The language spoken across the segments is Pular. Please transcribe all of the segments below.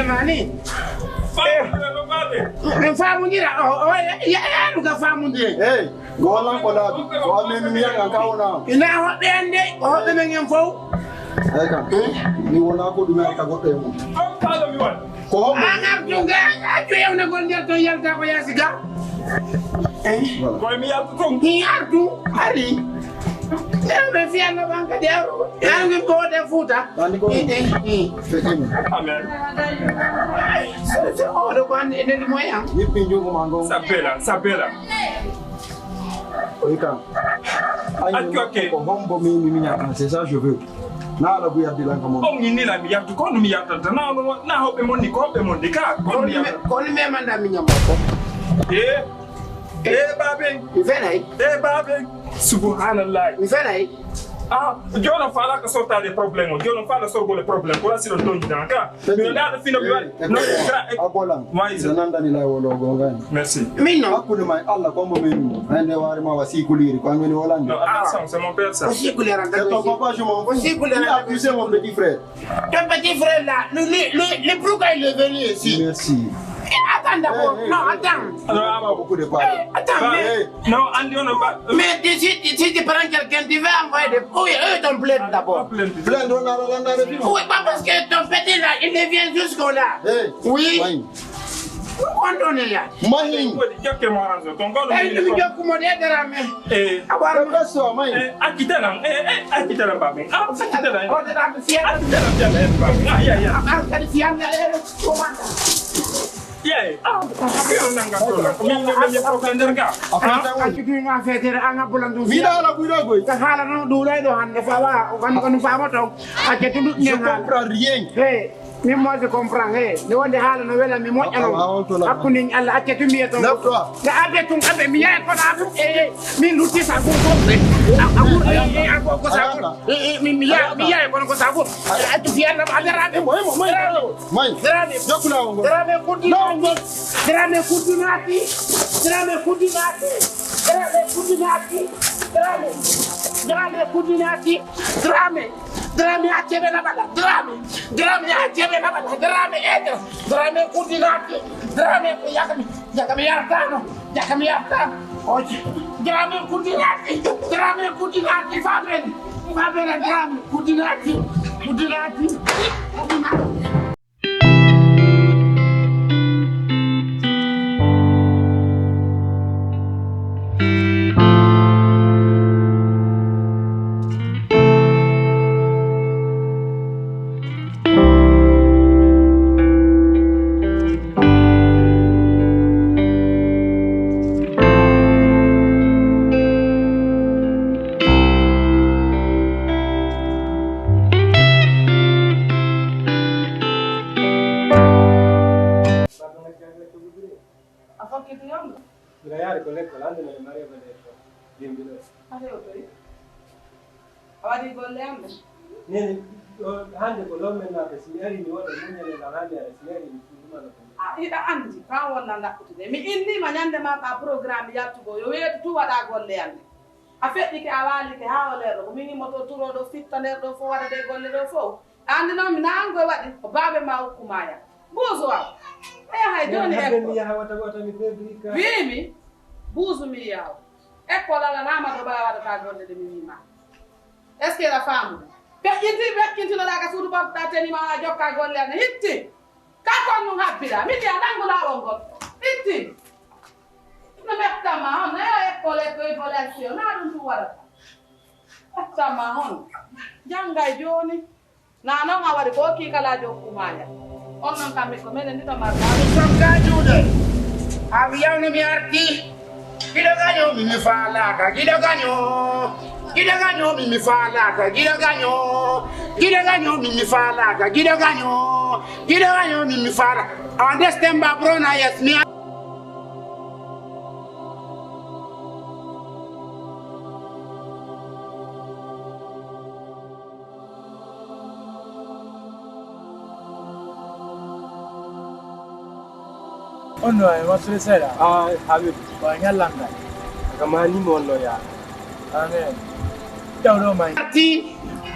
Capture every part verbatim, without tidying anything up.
Mani. Faamondire no baade. Min faamondira, o, o, ya, ya, ya, ɗum ka faamondire. Hey, ko wallan ko laabi. Ko walle mi miyan an ka wona. Ina hoɓɓe annde, ko hoɓɓe men en fow. Hey, kam. Mi wona ko ɗum ay ka goɗɗo e mum. Ɗon faalo mi waɗ. Ko hoɓɓe. An artu nga, an artu yewnagol nder ton yalta ko yaasi ga. Eh? Voilà. Ko mi yaltu ton. Mi artu, ari. Ɓe fiyanno ɓan kadi, a, a ngi ko de Fuuta. Andi ko. Eh, eh, eh. Fekimi. Amen. So, so, oɗo ko andi enen mo yan. Yippi jungo ma ngon. Sabela, sabela. Oyi kan. Accu akke. Ko hombo mi, mi, mi ñaata, c'est ça je veux. Na ala bu yaddi lan ka mon. On inni la mi yattu, ko mi yattanta. Na, na, na hoɓɓe mon ni, ko hoɓɓe mon ni ka, ko mi yattanta. Ko ni me manda mi ñamma ko. Eh. Eh, baaben. Mi fenay. Eh, baaben. Subhanallah. Mi fenay. Ah, jono fala ka sorta de problème. Jono fala sorgo le problème. Ko la silo tonji dan ka. Mi na da fino mi wari. No, gra-, eh, Abolan. Why is it? Nananda ni la wolo go ngan. Merci. Min no. Hakkunde ma e Allah ko mo men. Hande wari ma wasi kuliri ko angoni wolande. Non, attention, c'est mon père ça. Ko sikulere an tan. C'est ton papa, je m'en fous. Ko sikulere an tan. Qui a accusé mon petit frère? Ton petit frère là, lui, lui, lui, lui, pourquoi il est venu ici? Merci. Eh, attends d'abord. Eh, eh, non, eh, attends. Eh, non, pas beaucoup de parler. Eh, attends, mais, eh, non, Andy, on n'a pas, euh, mais si, si, si tu prends quelqu'un, tu vas envoyer des, oui, eux, ton plainte d'abord. Plainte. Plainte, on a, on a, on a refusé. Oui, pas parce que ton petit là, il vient jusqu'au là. Eh, oui. Oui. Quando ne ya? Mahin. Ko di jokke mo ranzo. Ton ko. Eh, mi jokku mo de dara me. Eh. Abar. Professor, mahin. Eh, akitana. Eh, eh, akitana ba me. Ah, akitana. O de da fiya. Akitana fiya ba me. Ah, ya, ya. Ah, kadi fiya na e ko manda. Yeah. Ah, yo nanga to la. Mi, mi, mi, mi, ko kanderga. Ah, akitana fetere anga bulandu. Mi da la buido go. Ka hala no du dai do hande fa wa. Kan kan fa mo to. Ake tundu. Je comprends rien. Hey. Min, moi, je comprends, he. Nde wonde haala no wela, mi moƴƴa non. Awa, awa, on to la. Hakkunde en Allah, acca tun mi yeto. Left, right. Nga abe tun, abe, mi yaye kono abe, eh, eh, min lutti sa gon ko. A, a gon, eh, eh, a gon ko sa gon. Eh, eh, min, mi ya-, mi yaye kono ko sa gon. Eh, accu fi Allah, a daraɓe. Moy, moy, moy. Daraɓe. Moy. Daraɓe. Jokkula on gon. Daraɓe kuddinati. Daraɓe kuddinati. Daraɓe kuddinati. Daraɓe kuddinati. Daraɓe. Daraɓe kuddinati. Dramé, Dramé, accee ɓe naɓa la. Dramé, Dramé, accee ɓe naɓa la. Dramé, eh, Dramé, kuddinaaki. Dramé, ko yakami, yakami yartaano, yakami yartaano. Oje, Dramé kuddinaaki, Dramé kuddinaaki. Fabel, Fabel, Dramé kuddinaaki, kuddinaaki, kuddinaaki. A fokkiti yonde? Mbiɗa yaari ko lekkol, hannde mbeɗa Mariama ɗo, yimɓe ɗo. A hewtoyi? A waɗi golle am ɗe? Nene, ɗo hannde ko lomen naata, si mi ari mi waɗa muñal e lan, haa mi ara, si mi ari mi ɗumana ko. A, hiɗa anndi, kan wonna ndaɓɓutude. Mi inniima ñannde ma ka programme yaltugol, yo weetu tun waɗa golle am ɗe. A feƴƴike, a waalike haa o leer ɗo. Ko min immoto turo ɗo, fitta nder ɗo fof, waɗa ɗe golle ɗo fof. Anndi noon mi naango e waɗi ko baaba ma hokku ma ya. Buusu am. A yahay jooni ekko. Habbe mi yaha wata wata mi febri ka. Wiimi, buusu mi yaw. Ekko lalanaama ɗo ɓaa waɗata golle ɗe mi wii ma. Est-ce que a faamu? Feƴƴinti, feƴƴintinoɗaa ka suudu ɓamtuɗaa teni ma a jokka golle an hitti. Ka kon nun habbiɗaa. Min ya nanngu laawol ngol. Hitti. No mettan ma hon, nayo ekko lekko evaluation. Naa ɗum ɗum waɗata. Mettan ma hon. Janngay jooni. Naa non a waɗi ko kiikalaajo hokku ma ya. On non kam mi ko menen ɗiɗo marɗa. Sokka juuɗe. Am yawno mi arti. Giɗo gaño mi mi faalaaka. Giɗo gaño. Giɗo gaño mi mi faalaaka. Giɗo gaño. Giɗo gaño mi mi faalaaka. Giɗo gaño. Giɗo gaño mi mi faala. On this temba brona yes mi. On no ay masre sera. Ah, Habib. Wa ñallanga. Kama ni mo no ya. Amen. Tawdo mai. Ti.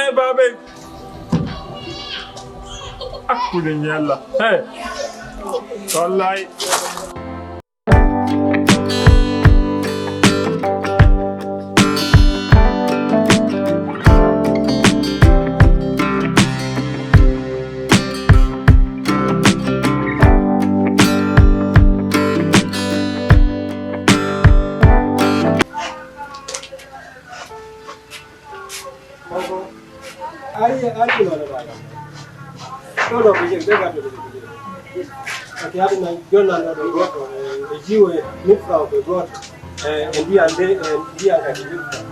Eh, baabey. Hakkunde ñalla. Hey. Wallahi. Ari, ari, no, no, no, no. No, no, ko je, be ga, be, be, be. Ake ari na, jonna, no, no, no, e jiwo, e mille francs, be goto. Eh, e ndiyan de, e ndiyan ka, mille francs.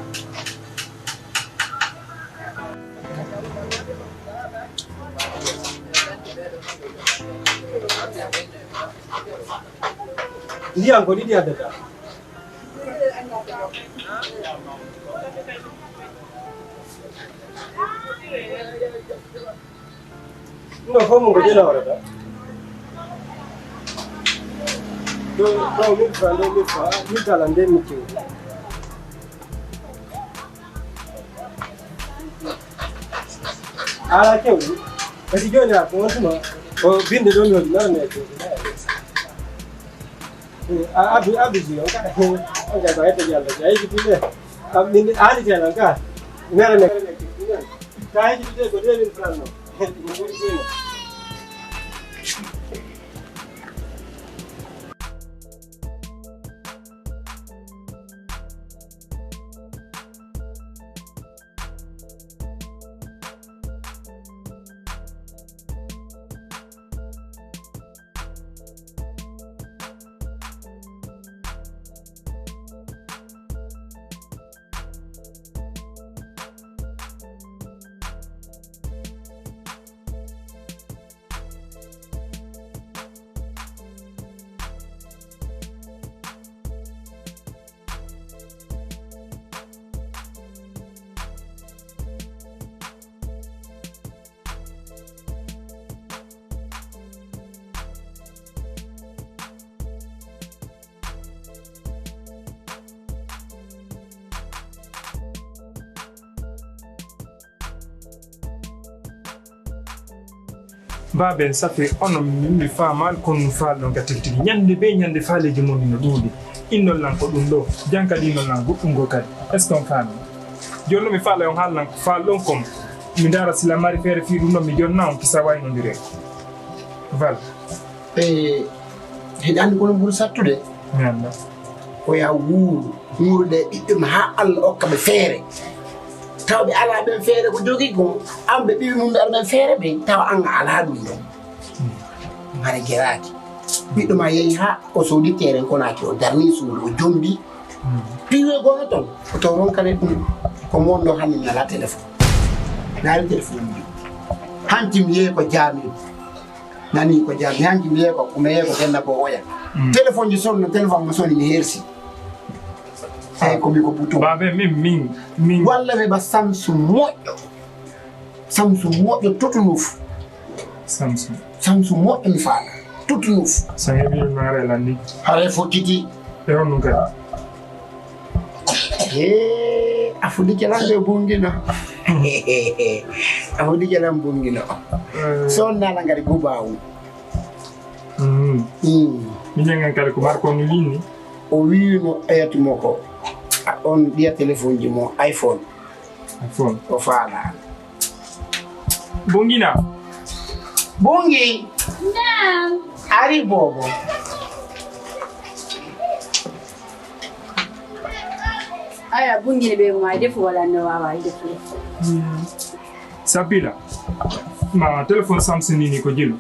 Ndiyan ko ɗiɗi addata. No, fof mo ko jena warata. Do, do mille francs, do mille francs, mille francs, nde mi kewi. Ala kewɗi. Kasi jooni a ko on tuma. O binde ɗon hoɗi, nana me ko. A, abi, abi, on ka, on ka, ko hete Yalla, a yejjiti de. Am, min, aali teen on ka. Mere me. Ka yejjiti de, ko deux mille francs non. Baaben, safi onon, min mi faamaali ko on faalɗon ka tigi tigi. Ɲande bee ɲande faaleeji mon no ɗuuɗi. Innon lan ko ɗun ɗoo, jan kadi innon lan goɗɗun goo kadi. Est-ce que on faamii? Jooni non mi faalay on haalana lan ko faalɗon kon. Mi ndaara si lan mari feere fii ɗun ɗoo, mi jonna on kisa waynondiren. Val. E, hiɗa anndi ko non ɓuri sattude? Mi anndaa. Ko yo a wuuru, wuurude e ɓiɓɓe ma haa Alla okka ɓe feere. Tawa ɓe alaa ɓen feere ko jogii kon, an ɓe ɓiɓɓe mun ɓe alaa ɓen feere ɓen, tawa an a alaa ɗun ɗon. Mare geraaki. Ɓiɗɗo ma yehi haa o soodi teeren Konaakiri, o darni suudu, o jombi. Piiwe gono ton, o taw ron kane ɗun. Ko mon ɗo hannde mi alaa telefon. Mi alaa telefon mi. Hanti mi yehi ko jaami. Nani ko jaami, hanki mi yeeko, mi yeeko Genna ko oya. Mm. Téléphone ji sonno, téléphone mo soni mi hersi. Ay ko mi ko butu. Baabe, min, min, min. Walla mi ba Samsung moƴƴo. Samsung moƴƴo tutunuf. Samsung. Samsung moƴƴo mi faala. Tutunuf. Sa heɓi maare lan ni. Hare fokkiti. E on nun kadi. Hee, a fuɗike lan ɓe bungino. A fuɗike lan bungino. Eh. So on nala ngari gubawu. Mm. Mm. Mi jangan kala ko Marko ni lini. O wi'ino ayati mo ko, a, on ɗiya telefonji mo iPhone. iPhone. O faala. Bungina. Bungi. Naam. Ari bobo. Aya, Bungini ɓe mo ay defu wala no wawa ay defu. Sabila. Ma téléphone Samsung ni ko jelu.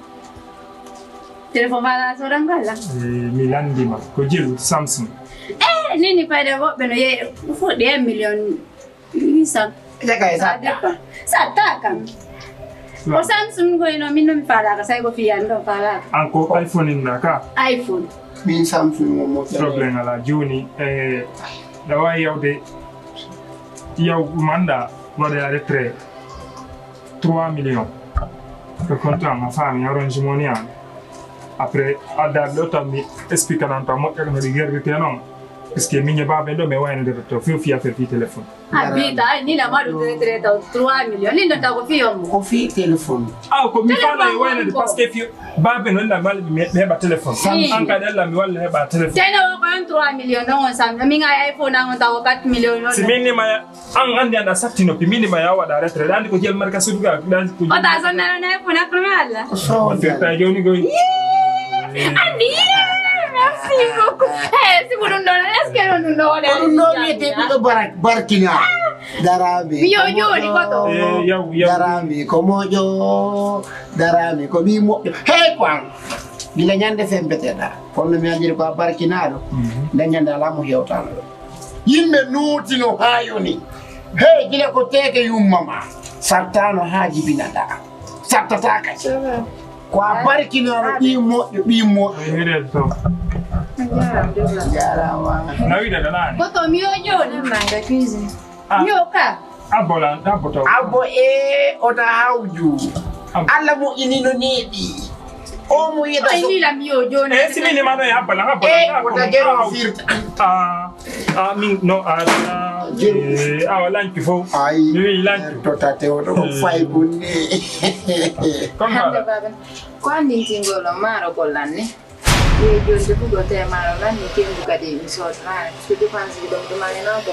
Téléphone wala so dan wala. Eh, mi landi ma ko jelu Samsung. Eh, nini payda woɓɓe no ye fu de million. Huit cents. Ete kay satta. Ça dépend. Satta kam. Ko Samsung koy no min no mi faalaaka, say ko fiyan ɗo faalaaka. An ko iPhone inna ka? iPhone. Min Samsung mo mo. Problème ala jooni, eh, da wawi yawde yaw manda waɗa retrait trois millions. Ko compte am a faami, Orange Money am. Après, adda ɗo tan mi explique nan tan moƴƴa no ɗi gerdete non. Parce que min e baabe ɗo mi wayno de to few fi affaire fi téléphone. A bita, ay, ni na maɗu traitere taw trois millions. Ni no taw ko fi yombo. Ko fi téléphone. Ah, ko mi fala e waynade parce que fi baabe non la mal mi heɓa téléphone. An ka dalla mi walla heɓa téléphone. Tene o ko on trois millions non on sam. Min ay iPhone an on taw quatre millions non. Si min ni ma an andi anda satti noppi min ni ma ya waɗa retrait. Andi ko jel marka suduga. Ota sonna non iPhone akko mi alla. Ko so. Firta joni goy. Andi, merci beaucoup. Eh, si ko ɗum ɗon, est-ce que ɗum ɗon waɗa? Ko ɗum ɗon wiyete ɓiɗɗo barak-, barkina. Daraami. Mi yo jooni ko to. Eh, yaw, yaw. Daraami ko moƴo. Daraami ko ɓii moƴƴo. Hey, ko an. Gila ɲande fempeteɗa. Kono mi anndiri ko a barkinaaɗo. Mhm. Nde ɲande alaa mo hewtaano ɗo. Yimɓe nootino haa yoni. Hey, gila ko teeke yumma ma. Sattaano haa jibinaɗa. Sattata kadi. Ko a barkinaaɗo ɓii moƴƴo, ɓii moƴƴo. Jaaraama. Nawi daga nani? Ko to mi yo jooni. Manga cuisine. Ah. Yo ka. Abbo lan, abbo taw. Abbo e ota hawju. Abbo. Alla moƴƴinino neeɓi. O mo yeta. Ay, so ni lam yo jooni. Eh, si mini mano e abba lan, abba lan. Eh, ota jero firta. Ah, ah, min, no, ah, ah, jero. Eh, awa lanki fo. Ay. Mi wi lanki. Tota te o ɗo fay gunni. Kon ba. Hande baba. Ko andintingol on maaro ko lanni? Yo jolde fu go tema no lanni kembu kadi mi sodorani. Ko dépense ji ɗon ɗumani non ko.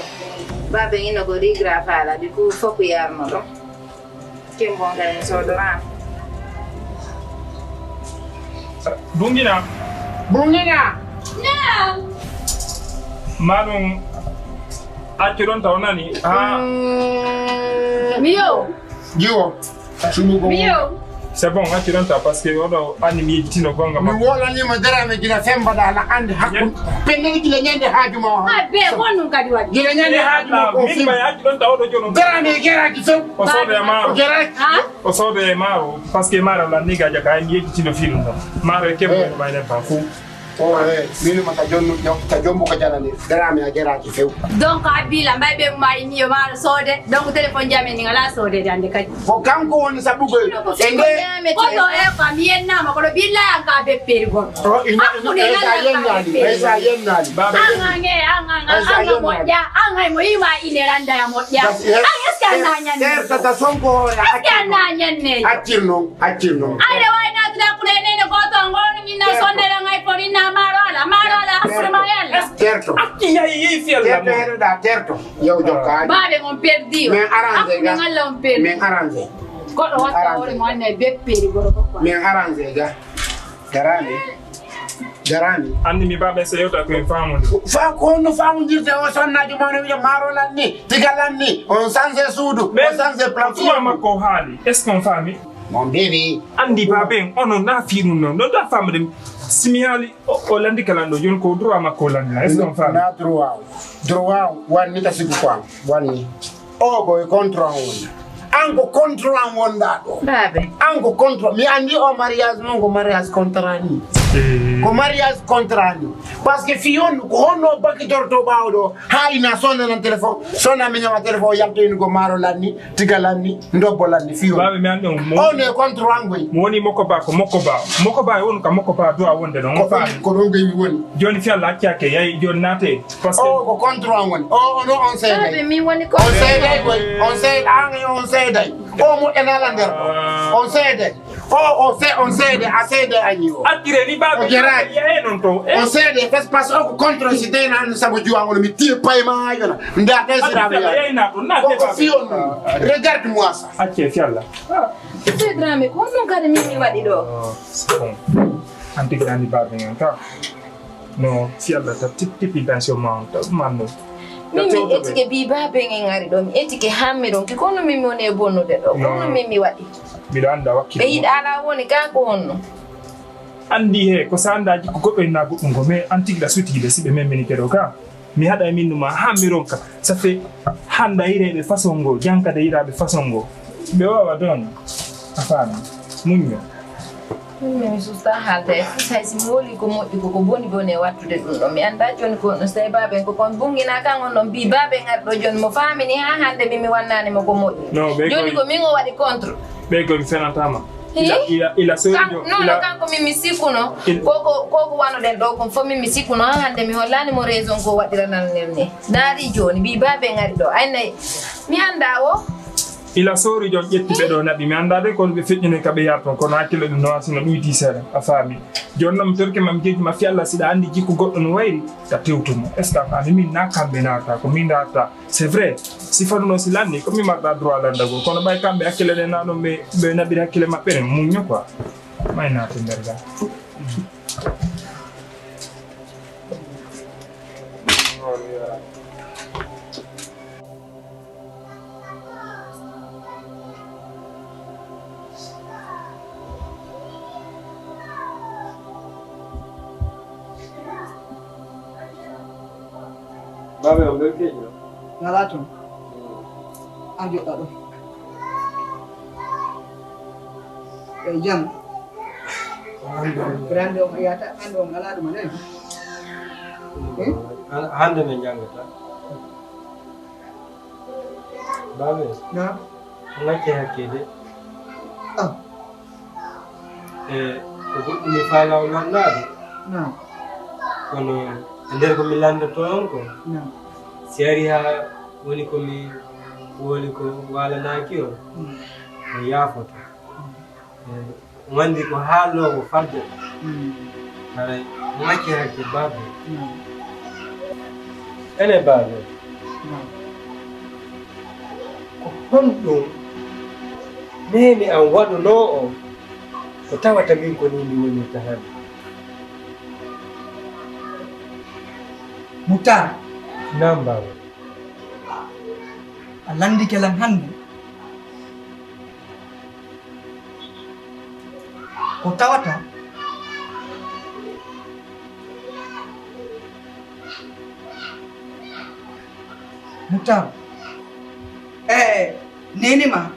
Babe ino go rigra fala di ku foku yarno ɗon. Kembu on kadi mi sodorani. Bungina. Bungina. Naam. Manum accu ɗon taw nani. Ha. Mm. Mi yo. Jiwo. Suɓu ko. Mi yo. C'est bon, accu ɗon taw parce que oɗo anni mi yejjitino gonga. Mi wolani ma dara me gina semba da na andi hakku. Penne gila ɲande haaju ma. Ha be wonun kadi wadi. Gila ɲande haaju ma ko. Min ba accu ɗon taw oɗo jono. Dara me gera ki sew. O sodo e maaro. O gera. Ha? O sodo e maaro parce que maaro la niga jaka mi yejjitino filum ɗon. Maaro e kembo ma ne ba fu. O, eh, min ma ka jonnu, ka jombu ka janani. Dara me a gera ki sew. Donc, a bila, mbay ɓe ma ini yo maaro soode. Donc, téléphone jami ni ala soode dande kadi. Ko kanko woni sabu ko e nde. Koto e ko mi yennama kono billahi an ka bepperi gol. O, ina, ina, esa yennani, esa yennani. An an e, an an an an moƴƴa, an ay mo ima ine randa ya moƴƴa. An est-ce que an na ñande? Tata sonko ya. Est-ce que an na ñande? Accir non, accir non. Ay da way Hakkunde e nene gooto on, ngono min na sondere ngai fo, min na maaro ala, maaro ala, hakkunde ma e Alla. Terto. Acci yayi, yehi fiyalla. Terto mo. Heɗoɗaa, terto. Yow jokka. Baabe on perdi o. Men arrange ga. Hakkunde Alla on perdi. Men arrange. Goɗɗo watta hoore mo anne bepperi goɗɗo ko. Men arrange ga. Darani. Darani. Anndi mi baabe so yewta ko en faamude. Fa ko no faamudirte o sonnaajo ma no wiya maaro lan ni, tiga lan ni, on sanse suudu, on sanse plan. Tuma makko o haali. Est-ce qu'on faami? Mon bébé. Anndi baabe en, onon na fii ɗum non. Ɗon ta faamude. Si mi haali, o, o lanndi kala ɗo, jooni ko droit makko o lanndi lan. Est-ce qu'on faami? Na droit o. Droit o, wanni ta sibu ko am. Wanni. O ko e contre an wonda. An ko contre an wonda ɗo. Baabe. An ko contre. Mi anndi o mariage non ko mariage contrat ni. Eh. Ko mariage contrat ni. Parce que fii on ko honno bakkitorto ɓaawo ɗo. Haa ina sonna nan téléphone. Sonna mi ñama téléphone yalto ina ko maaro lanni, tiga lanni, ndobbo lanni fii on. Baabe mi anndi on. Mo On e contre an goy. Mo woni mokko ba ko mokko ba. Mokko ba e wonu ka mokko ba duwa wonde non. Ko ɗon, ko ɗon goy mi woni. Jooni fii Alla acci hakke yayi jooni naate. Parce que O ko contre an woni. O, o no on seeday. Baabe, mi woni ko On seeday koy. On seeday, an e on seeday. O mo e nala nder ɗo. Ah. On seeday. O, o se-, on seeday, a seeday añi o. Accire ni baabe. O jeraaki. Yahe non to. Eh. On seeday, fes pas o ko contre si tena an sabu juwa ngol mi tiye payma yona. Nda te sira mi Accire, yayi na to, na ko, te ko baabe. Fiyon. Regarde-moi ça. Acce fii Alla. Ah. C'est drame, ko non kadi min mi waɗi ɗo. Ah, bon. Anti grandi baabe ngen ka. No, si Alla ta tip-, tipi tension ma on, ta man no. Min mi etike bi baabe ngen ari ɗo, mi etike hammi ɗon, ki kono min mi woni e bonnude ɗo, kono min mi waɗi. Miɗo annda wakkilo. Ɓe yiɗa ala woni ka ko honno. Anndi he, ko sa annda jikku goɗɗo e na goɗɗum ko, mais an tigi ɗa suti ɓe si ɓe memminike ɗo ka. Mi haɗa e min ɗum, haa mi ronka. Ça fait, hannde a yiɗay ɓe façon ngoo, janka de yiɗaa ɓe façon ngoo. Ɓe waawa ɗon. A faami? Muñño. Ɗum mi susta haalde e fus, hay si mi woli ko moƴƴi ko, ko boni boni e wattude ɗum ɗon. Mi anndaa jooni ko no sey baaben ko kon bunginaa kan on ɗon bii baaben ari ɗo jooni mo faamini haa hannde mi, mi wannaani mo ko moƴƴi. Non, ɓe jooni koy ko min o waɗi contre. Ɓe ko mi fenantaa ma. Ila, ila, ila soodi kan-, jo-, non, ila non, kanko min mi sikkuno. Il- ko, ko, ko, ko wano ɗen ɗo kon fof min mi sikkuno. Haa hannde mi hollaani mo raison ko waɗiranal nen ni. Naari jooni, mbii baabe ngari ɗo. Ay nay, mi anndaa o. Ila soori jon ƴetti ɓe ɗo naɓi. Mi anndaa de kono ɓe feƴƴunoy ka ɓe yarton. Kono hakkille ɗum no wasino ɗuyti seeɗa. A faami? Jooni non mi torke ma mi jeji ma fi Allah si ɗa anndi jikku goɗɗo no wayri. Ka tewtu mo. Est-ce que a faami? Min na kamɓe naata. Ko min naata. C'est vrai, si fanu non si lanni, ko mi marɗa droit landagol, kono ɓay kamɓe hakkille ɗen na non ɓe, ɓe naɓiri hakkille maɓɓe ɗen, muñño quoi. May naati nder ga. Baaba, on belkeejo? Ngalaa toon. A joɗɗa ɗo. Ɓe jam. Alhamdulillah. Hannde on yahata, hannde on ngalaa ɗum anen. Hmm? Han-, hannde min njanngata. Baaba. Naam. Ngacce hakke de. Ah. E ko goɗɗum mi faalaa on lannaade. Naam. Kono e nder ko mi lanndotoo on ko, naam, si ari haa woni ko mi woli ko waalanaaki on, mm, on yaafoto. Mm. E, on anndi ko haaloowo fadde. Mm. Haray on acci hakke baaba. Mm. Ene baaba. Mm. Ko honɗum neene an waɗunoo on ko tawata min ko nii mi wonirta hannde? Mutar. Naam, baaba. A lanndike lan hannde. Ko tawata Mutar. Eh, neene ma.